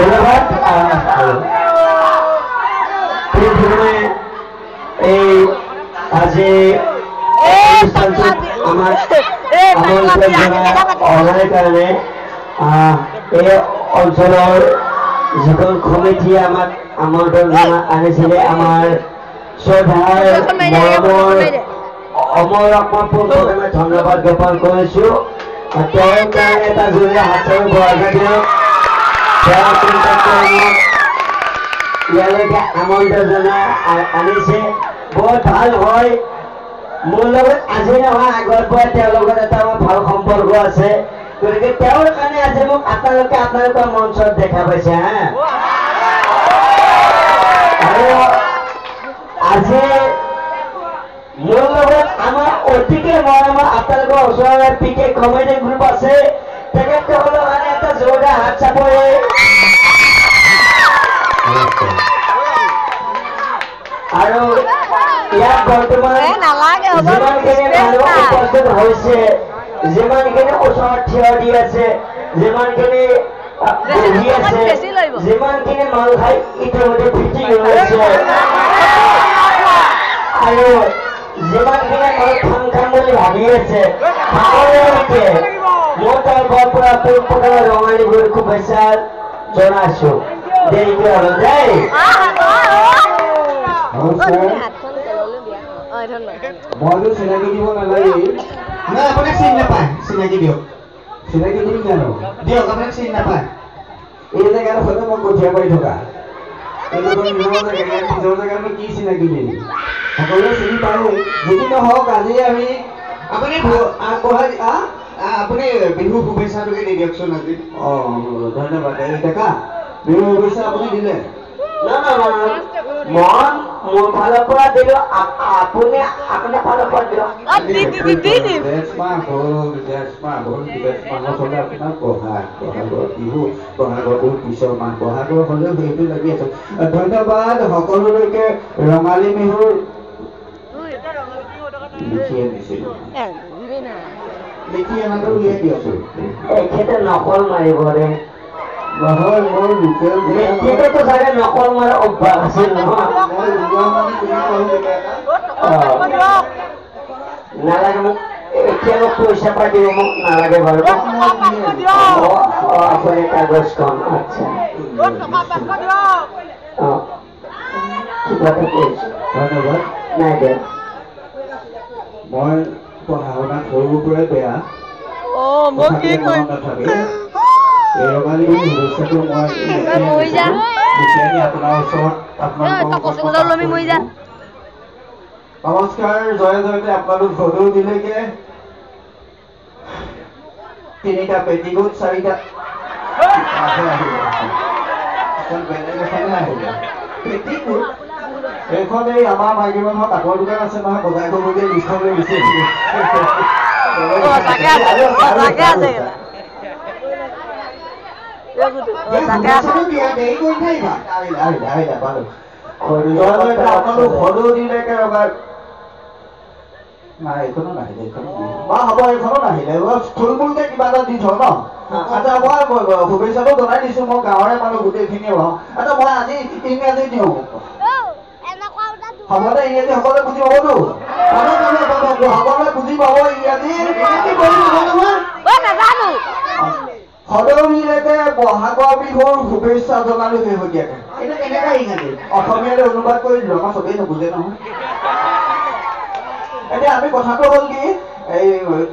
ধন্যবাদ। এই আজি আমাৰ অহাৰ কাৰণে এই অঞ্চলৰ যিখন সমিতিয়ে আমাক আমন্ত্ৰণ জনাই আনিছিলে, আমাৰ শ্ৰদ্ধাৰ মৰমৰ অমৰ পোনপ্ৰথমে ধন্যবাদ জ্ঞাপন কৰিছো। তেওঁৰ কাৰণে এটা জোৰে হাতচাপৰি বঢ়াই দিয়ক। তেওঁ আমাক ইয়ালৈকে আমন্ত্ৰণ জনাই আনিছে, বৰ ভাল হয়। মোৰ লগত আজি নহয়, আগৰ পৰাই তেওঁৰ লগত এটা মোৰ ভাল সম্পৰ্ক আছে, গতিকে তেওঁৰ কাৰণে আজি মোক আপোনালোকে আপোনালোকৰ মঞ্চত দেখা পাইছে। হা, আৰু আজি মোৰ লগত আমাৰ অতিকে মৰমৰ আপোনালোকৰ ওচৰৰে পি কে কমেডি গ্ৰুপ আছে, তেখেতসকলৰ কাৰণে এটা জোৰদাৰ হাত চাপৰি। আৰু ইয়াত বৰ্তমান যিমানখিনি মানুহ উপস্থিত হৈছে, যিমানখিনি ওচৰত থিয় দি আছে, যিমানখিনি বহি আছে, যিমানখিনি মাল খাই ইতিমধ্যে ফিটি হৈছে, আৰু যিমানখিনি মানুহ খাম খাম বুলি ভাবি আছে, সকলোকে মোৰ তৰফৰ পৰা পোনপ্ৰথমে ৰঙালী বিহুৰ শুভেচ্ছা জনাইছো। দেৰিকে হলো দেই। মইতো চিনাকি দিব নালাগে। নাই, আপোনাক চিনি নাপায়, চিনাকি দিয়ক। চিনাকি দিম জানো? দিয়ক, আপোনাক চিনি নাপায়। এই জেগাডোখৰতে মই কঠীয়া পাৰি থকা, এইডোখৰ নিজৰ জেগা, ইয়াত নিজৰ জেগাত কি চিনাকি দিম? সকলোৱে চিনি পায়েই। যদি নহওক আজি আমি আপুনি আগবঢ়াই আপুনি বিহু শুভেচ্ছাটোকে দি দিয়কচোন আজি। অ, ধন্যবাদ। এই ডেকা, বিহু শুভেচ্ছা আপুনি দিলে? না না না, মই মোৰ ফালৰ পৰা দিলো, আপুনি আপোনাৰ ফালৰ পৰা দিয়ক। জেঠ মাহ হ'ল, জেঠ মাহ হ'ল, জেঠ মাহত হ'লে আপোনাৰ বহাগ, বহাগৰ বিহু, বহাগৰ বিহু পিছৰ মাহ, বহাগৰ হ'লেও সেইটো লাগি আছে। ধন্যবাদ সকলোলৈকে। ৰঙালী বিহুৰ লিখি আনিছিলো, লিখি অনাটো উলিয়াই দিয়কচোন। এখেতে নকল মাৰিব ৰে। নহয়, মোৰ লোকেল মেট্ৰিকতো চাগে নকল মৰা অভ্যাস আছিল নহয়? মই ওলোৱা মানে তেনেকুৱা হ'ল কিবা এটা। নালাগে মোক এতিয়া, মোক পইচা পাই দিব, মোক নালাগে বাৰু। আপুনি কাগজখন, আচ্ছা, অ, কিবা এটা কৰিছে। ধন্যবাদ। নাই দিয়ক। মই পঢ়া শুনাত সৰুৰ পৰাই বেয়া, মনত নাথাকে। এই ৰঙালী বিহু শুভেচ্ছাটো মই লিখি আনি আপোনাৰ ওচৰত আপোনালোকৰ। নমস্কাৰ, জয় জয়তে আপোনালোক সদৌ দিলেগে তিনিটা পেটিকোট, চাৰিটা এখন বেলেগ এখনে আহিলে পেটিকোট। এইখন এই আমাৰ মাইকী মানুহৰ কাপোৰ দোকান আছে নহয়, বজাৰ কৰিবগৈ লিষ্টখন লৈ গুচি আহিলে। নাই, এইখনো নাহিলে, এইখনো বা হ'ব, এইখনো নাহিলে। থুলমূলকে কিবা এটা দি থওঁ ন। আচ্ছা, মই শুভেচ্ছাটো জনাই দিছো, মই গাঁৱৰে মানুহ গোটেইখিনিয়ে। আচ্ছা, মই আজি ইংৰাজী দিওঁ, হ'ব দে? ইংৰাজী সকলোৱে বুজি পাবতো? সকলোৱে বুজি পাব ইংৰাজী? সদৌৰিলৈকে বহাগৰ বিহুৰ শুভেচ্ছা জনালো শেহতীয়াকে। এইটো কেনেকুৱা ইংৰাজী? অসমীয়ালৈ অনুবাদ কৰি দিলো, আমাৰ চবেই নুবুজে নহয়। এতিয়া আমি কথাটো হ'ল কি, এই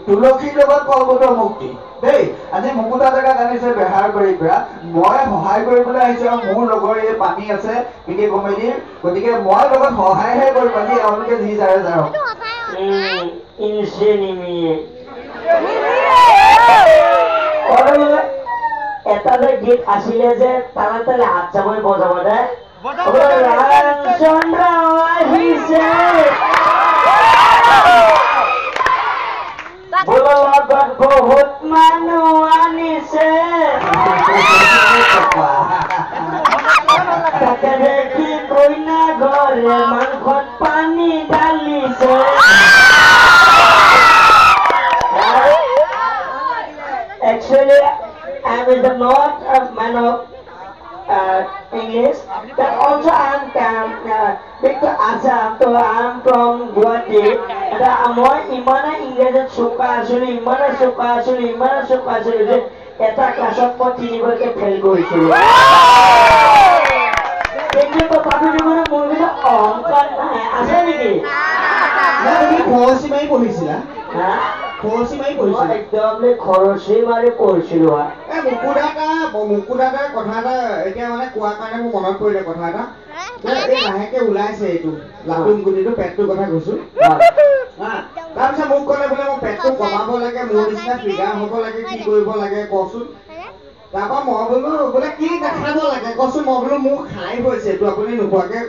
তুলসীৰ লগত কলগছৰ মুক্তি দেই। আজি মুকুতা জেগাত আনিছে বেহাৰবাৰীৰ পৰা, মই সহায় কৰিবলৈ আহিছো। আৰু মোৰ লগৰ এই পানী আছে পি কে কমেডিৰ, গতিকে মই লগত সহায়হে কৰিম আজি। এওঁলোকে যি যায় যাওক। এটা যে গীত আছিলে যে তালে তালে হাত চাপৰি বজাব দে, ৰামচন্দ্ৰ আহিছে লগত বহুত মানুহ আনিছে, তাকে দেখি কইনা ঘৰে মাংসত পানী ঢালিছে। Actually, I am the not a man of English. But also I'm back to Assam, so I'm from Guwahati. মই ইমানে ইংৰাজীত চোকা আছিলো, ইমানে চোকা আছিলো, ইমানে চোকা আছিলো যে এটা ক্লাছত মই তিনিবাৰকে ফেইল কৰিছিলো। কিন্তু তথাপিতো মানে মোৰ কিন্তু অহংকাৰ নাই। আছে নেকি? তুমি খৰচী মাৰি পঢ়িছিলা? খৰচী মাৰি পঢ়িছিলা? একদম খৰচী মাৰি পঢ়িছিলো। এই মুকুদাদাৰ কথা এটা এতিয়া মানে কোৱাৰ কাৰণে মোৰ মনত পৰিলে কথা এটা। এই লাহেকে ওলাইছে এইটো লাটুম গুটিটো, পেটটোৰ কথা কৈছো। তাৰপিছত মোক ক'লে বোলে মোৰ পেটটো কমাব লাগে, মোৰ নিচিনা ফিগাৰ হ'ব লাগে, কি কৰিব লাগে কচোন। তাৰপৰা মই বোলো বোলে কি নাখাব লাগে কচোন। মই বোলো মোৰ খাই হৈছে এইটো, আপুনি নোখোৱাকে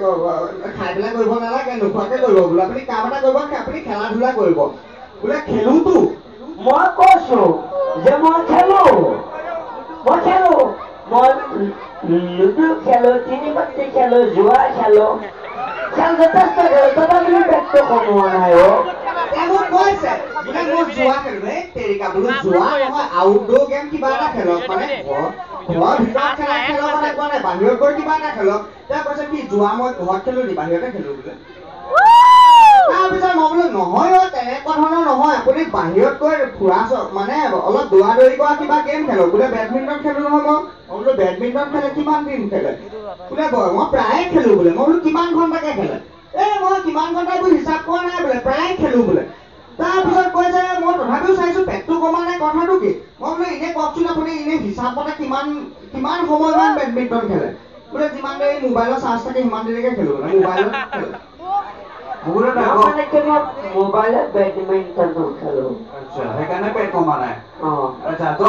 খাই পেলাই কৰিব নালাগে, নোখোৱাকে কৰিব বোলো। আপুনি কাম এটা কৰিব, আপুনি খেলা ধূলা কৰিব বোলে। খেলোতো মই কৈছো যে মই খেলো, মই খেলো, মই লুডু খেলো, তিনি পাতি খেলো, জোৱা খেলো, খেল যথেষ্ট খেলো, তথাপিও পেটটো কমোৱা নাই। অ' মোক কৈছে বোলে মই জোৱা খেলো। এই তেৰিকা বোলো জোৱা নহয়, আউটডোৰ গেম কিবা এটা খেলক, মানে ঘৰৰ ভিতৰত খেলা খেলৰ কথা কোৱা নাই, বাহিৰত গৈ কিবা এটা খেলক। তেওঁ কৈছে কি জোৱা মই ঘৰত খেলো নি, বাহিৰতে খেলো বোলে। তাৰপিছত মই বোলো নহয় অ' তেনেকুৱা ধৰণৰ নহয়, আপুনি বাহিৰত গৈ ফুৰা মানে অলপ দৌৰা দৌৰি কৰা কিবা গেম খেলক। বোলে বেডমিণ্টন খেলো নহয় মই। মই বোলো বেডমিণ্টন খেলে কিমান দিন খেলে? বোলে মই প্ৰায়ে খেলো বোলে। মই বোলো কিমান ঘণ্টাকে খেলে? এই মই কিমান ঘণ্টা এইবোৰ হিচাপ কৰা নাই বোলে, প্ৰায়ে খেলো বোলে। তাৰপিছত কৈছে মই তথাপিও চাইছো পেটটো কমা নাই, কথাটো কি? মই বোলো এনেই কওকচোন আপুনি এনেই হিচাপ মতে কিমান কিমান সময়মান বেডমিণ্টন খেলে? বোলে যিমান দেৰি মোবাইলৰ চাৰ্জ থাকে সিমান দেৰিকে খেলো বোলে, মোবাইলত খেলে। মোবাইলত বেডমিণ্টন খেলো। সেইকাৰণে পেট কমা নাই। আচ্ছা তো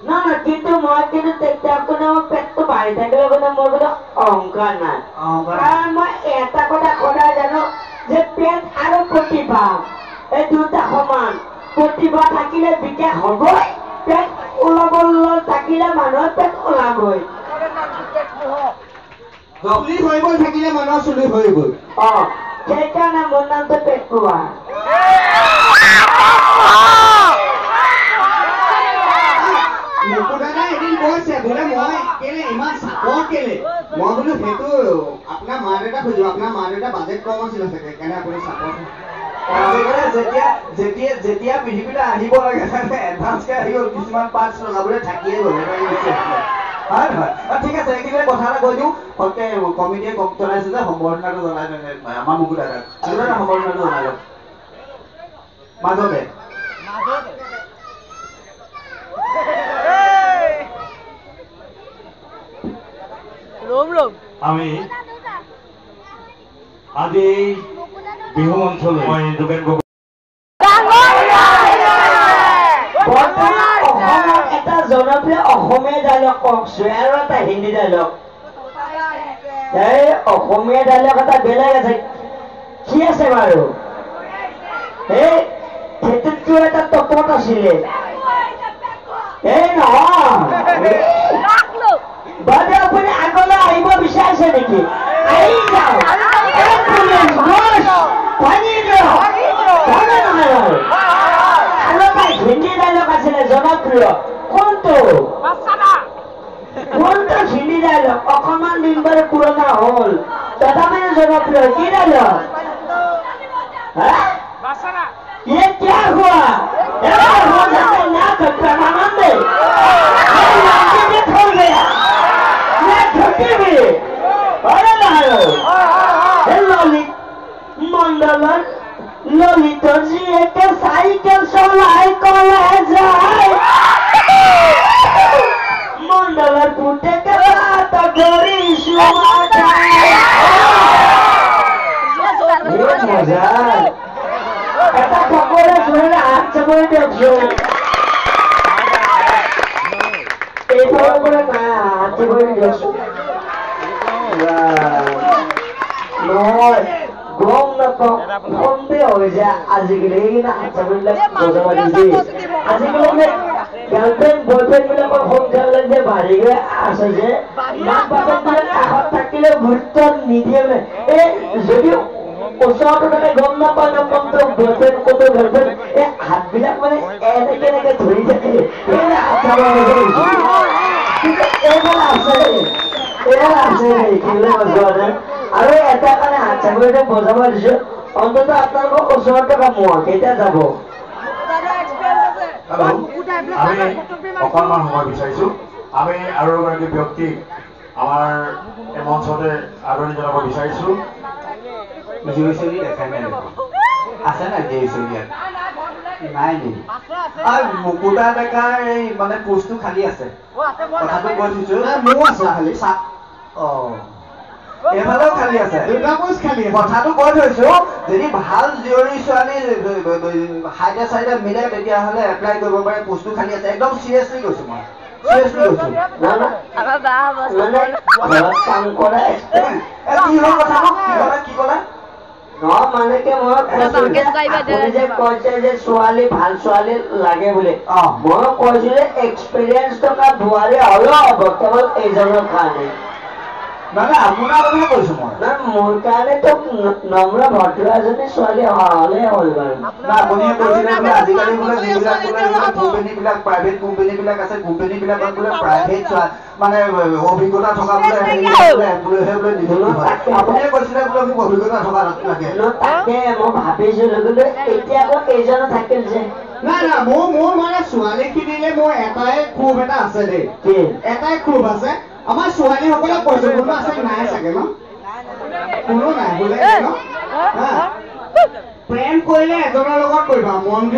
না না, কিন্তু মই কিন্তু তেতিয়া কোনো পেটটো বাঢ়ি থাকিলে কোনো মোৰ কোনো অহংকাৰ নাই। কাৰণ মই এটা কথা সদায় জানো যে পেট আৰু প্ৰতিভা এই দুটা সমান। প্ৰতিভা থাকিলে বিকাশ হ'বই, পেট ওলাব থাকিলে মানুহৰ পেট ওলাবই। চুলি সৰিব থাকিলে মানুহৰ চুলি সৰিবই। অ সেইকাৰণে মোৰ নামটো পেটুৱা। মুকুদাদাই এদিন কৈছে বোলে মই কেলে ইমান চাপৰ কেলে? মই বোলো সেইটো আপোনাৰ মা দেউতাক সুধিব, আপোনাৰ মা দেউতাৰ বাজেট কম আছিলে চাগে, সেইকাৰণে আপুনি চাপৰ। যেতিয়া যেতিয়া যেতিয়া পৃথিৱীলৈ আহিব লাগে এডভান্সকে আহি গ'ল, কিছুমান পাৰ্টছ লগাবলৈ থাকিয়ে গ'ল। হয় নহয়? ঠিক আছে, এইখিনিতে কথা এটা কৈ দিওঁ। ফটকে কমিটিয়ে জনাইছে যে সম্বৰ্ধনাটো জনাই আমাৰ মুকুদাদাক। সম্বৰ্ধনাটো জনাই লওক মাজতে। আমি আজি এই বিহু মঞ্চলৈ মই যোগেন গগৈ বৰ্তমান অসমত এটা জনপ্ৰিয় অসমীয়া ডাইলগ কওকচোন আৰু এটা হিন্দী ডাইলগ। এই অসমীয়া ডাইলগ এটা বেলেগ আছে, কি আছে বাৰু? এই সেইটোতকৈ এটা তপত আছিলে। এই নহয় বাইদেউ, আপুনি আগলৈ আহিব বিচাৰিছে নেকি? আহি যাওক। আৰু এটা হিন্দী ডাইলগ আছিলে জনপ্ৰিয়, কোনটো? কোনটো হিন্দী ডাইলগ অকণমান দিন বাৰু পুৰণা হ'ল, তথাপিও জনপ্ৰিয় কি ডাইলগ? ये क्या हुआ? हो जाता ना तो परमानंद खोल गया ना छुट्टी भी। अरे ललित मंडलन ललित जी एक साइकिल चলাই কলে যায়, মন্ডলের পুতেকে বাত করি মজা। এটা সকলে জোৰে হাত চাপৰি দিয়কচোন। এইফালৰ পৰা নাই, হাত চাপৰি দিয়কচোন। নহয় গম নাপাওঁ, সন্দেহ হৈ যায় আজিকালি। সেইকাৰণে হাত চাপৰিবিলাক বজাব দিছে। আজিকালি মানে গাৰ্লফ্ৰেণ্ড বয়ফ্ৰেণ্ড বিলাকৰ সংখ্যাবিলাক যে বাঢ়ি গৈ আছে যে, মাক বাপেক বিলাক কাষত থাকিলেও গুৰুত্ব নিদিয়ে। মানে এই যদি ওচৰতো থাকে গম নাপায় ন কোনটো বয়ফ্ৰেণ্ড কোনটো গাৰ্লফ্ৰেণ্ড, এই হাতবিলাক মানে এনেকে এনেকে ধৰি থাকে, সেইকাৰণে হাত চাপৰি। কিন্তু এইফালে আছে। আৰু এটা কাৰণে হাত চাপৰিটো বজাব দিছো, অন্ততঃ আপোনালোকৰ ওচৰত থকা মোৱা কেতিয়া যাব। আমি অকণমান সময় বিচাৰিছো, আমি আৰু এগৰাকী ব্যক্তিক আমাৰ এই মঞ্চতে আদৰণি জনাব বিচাৰিছো। আছে নাই নাই নেকি? আৰু মুকুতা ডেকাৰ এই মানে পোষ্টটো খালী আছে, কথাটো কৈ থৈছো। মোৰো আছে খালী। অ, এইফালেও খালী আছে, দুটা পোষ্ট খালী। কথাটো কৈ থৈছো, যদি ভাল জীয়ৰী ছোৱালী হাইটে চাইডে মিলে তেতিয়াহ'লে এপ্লাই কৰিব পাৰে, পোষ্টটো খালী আছে। একদম চিৰিয়াছলি কৈছো মই, চিৰিয়াছলি কৈছো। কাম কৰা কি হ'ল কথাটো? কি ক'লা, কি ক'লা? নহয় মানে কি মই কৈছো, আপুনি যে কৈছে যে ছোৱালী ভাল ছোৱালী লাগে বুলি, মই কৈছো যে এক্সপিৰিয়েঞ্চ থকা বোৱাৰী হ'লেও হ'ব, কেৱল এইজনৰ কাৰণে। মানে আপোনাৰ কথা কৈছো মই। না, মোৰ কাৰণেতো নম্ৰ ভদ্ৰ এজনী ছোৱালী হ'লে হ'ল বাৰু। না, আপুনি কৈছিলে বোলে আজিকালি বোলে যিবিলাক বোলে কোম্পানীবিলাক, প্ৰাইভেট কোম্পানীবিলাক আছে, কোম্পানীবিলাকত বোলে প্ৰাইভেট মানে অভিজ্ঞতা থকা বোলে বোলেহে বোলে নিযুক্তি হয়। আপুনিয়ে কৈছিলে বোলে মোক অভিজ্ঞতা থকা লাগে। তাকে মই ভাবিছিলো, কিন্তু এতিয়া আকৌ এইজনো থাকিল যে। নাই নাই, মোৰ মানে ছোৱালীখিনিলে মোৰ এটাই ক্ষোভ এটা আছে দেই, এটাই ক্ষোভ আছে। আমাৰ ছোৱালীসকলক কৈছো, কোনো আছে নাই চাগে ন? কোনো নাই বোলে ন? প্ৰেম কৰিলে এজনৰ লগত কৰিবা, মন্দিৰত